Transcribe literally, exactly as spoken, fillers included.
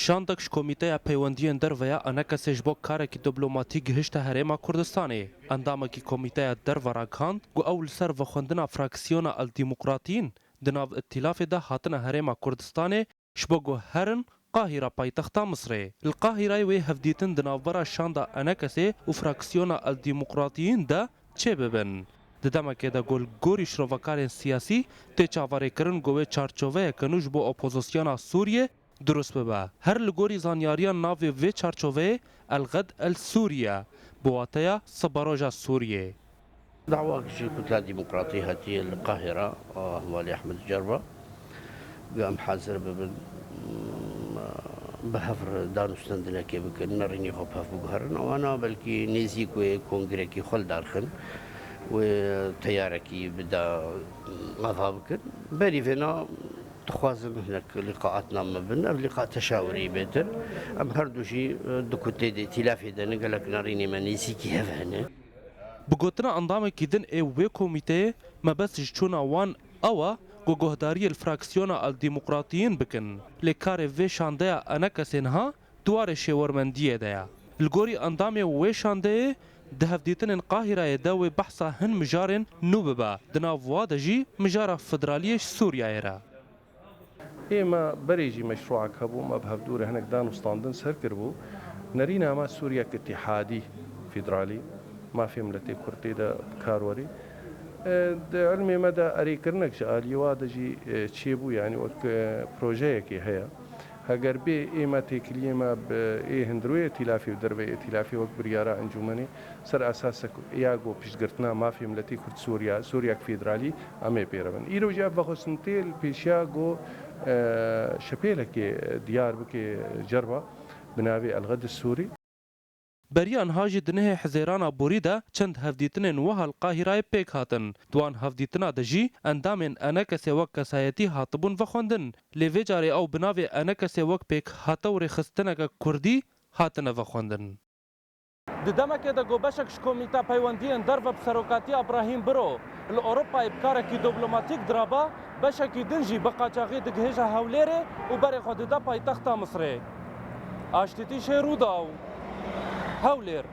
Şandek ji Komîteya Peywendiyên Derve ya Enekesê ji bo karekî diplomatî gihişte Herêma Kurdistanê. Endamekî Komîteya Derve ragihand ku ew li ser vexwendina fraksiyona El Demokratiyîn di nav îtîlafê de hatine Herêma Kurdistanê ji bo ku herin Qahîra paytexta Misirê. Li Qahîrayê wê hevdîtin di navbera şanda Enekesê û fraksiyona El Demokratiyîn de çêbibin. Di demekê de ku li gorî şirovekarên siyasî tê çaverêkirin ku wê çarçoveyeke nû ji bo opozisyona Sûriyê dirust bibe. Her li gorî zanyariyan navê vê çarçoveyê El Ged El Sûriye, bi wateya Siberoja Sûriyê. Dawak ji Kutla Demokratî hatiye li Qahira, a hevalê Ehmed Cerba. Ku em hazir bibin, bi hev re danûstendinekê bikin, nerînî xwe bi hev biguherin. Wana belkî nêzîk wê kongrekî xwe li dar xin, wê teyarekî bida ava bikin. Berî vêna dixwazin hinek lîqaatna me bin. Ev lîqa teşawirî bêtir. Em her du jî di kutê de, îtîlafê de ne, gelek nerînê me nêzîkî hev hene. Bi gotina endamekî din ê wê komîteyê, mebest ji çûna wan ew e ku guhdariyê li fraksiyona El Demokratiyîn bikin. Lê karê vê şandeya Enekesê niha di warê şêwermendiyê de ye. Li gorî endamê wê şandeyê, di hevdîtinên Qahîrayê de wê behsa hin mijarên nû bibe, di nav wa de jî mijara federaliyê ji Sûriyeyê re. Ême berê jî meşrûek hebû, me bi hevdû re hinek danûstandin ser kiribû. Nerîna me Sûriyek îtîhadî, federalî, mafê miletê Kurd tê de bi kar werê. E, di ilmê me de erêkirinek ji aliyê wa de jî, e, çêbû, yanî wek, e, projeyekê heye. Heger bê ême têkiliyê me bi ê hundirê îtîlafê û derveyê îtîlafê wek biryara encûmenê, ser esasek ya ku piştgirtina mafê miletê Kurd Sûriya, Sûriyek federalî, em ê pê re bin. Îro jî ev vexwestin tê li pêşiya ku, e, şepêlekê diyar bike Cerba bi navê El Ged Sûrî. Beriya niha jî di nehê Hizêrana borî de çend hevdîtinên wiha li Qahîrayê pêk hatin. Di wan hevdîtina de jî endamên Enekesê wek kesayetî hatibûn vexwendin. Lê vê carê ew bi navê Enekesê wek pêkhatew rêxistineke kurdî hatine vexwendin. Di demekê de ku beşek ji Komîta Peywendiyên Derve bi serokatiya Brahîm Biro li Ewropayê bi karekî diplomatîk dirabe, beşekî din jî bi qaçaxî digihêje Hewlêrê û berê xwe dide paytexta Misirê. Aştîtî Şêrûdaw, Hewlêr.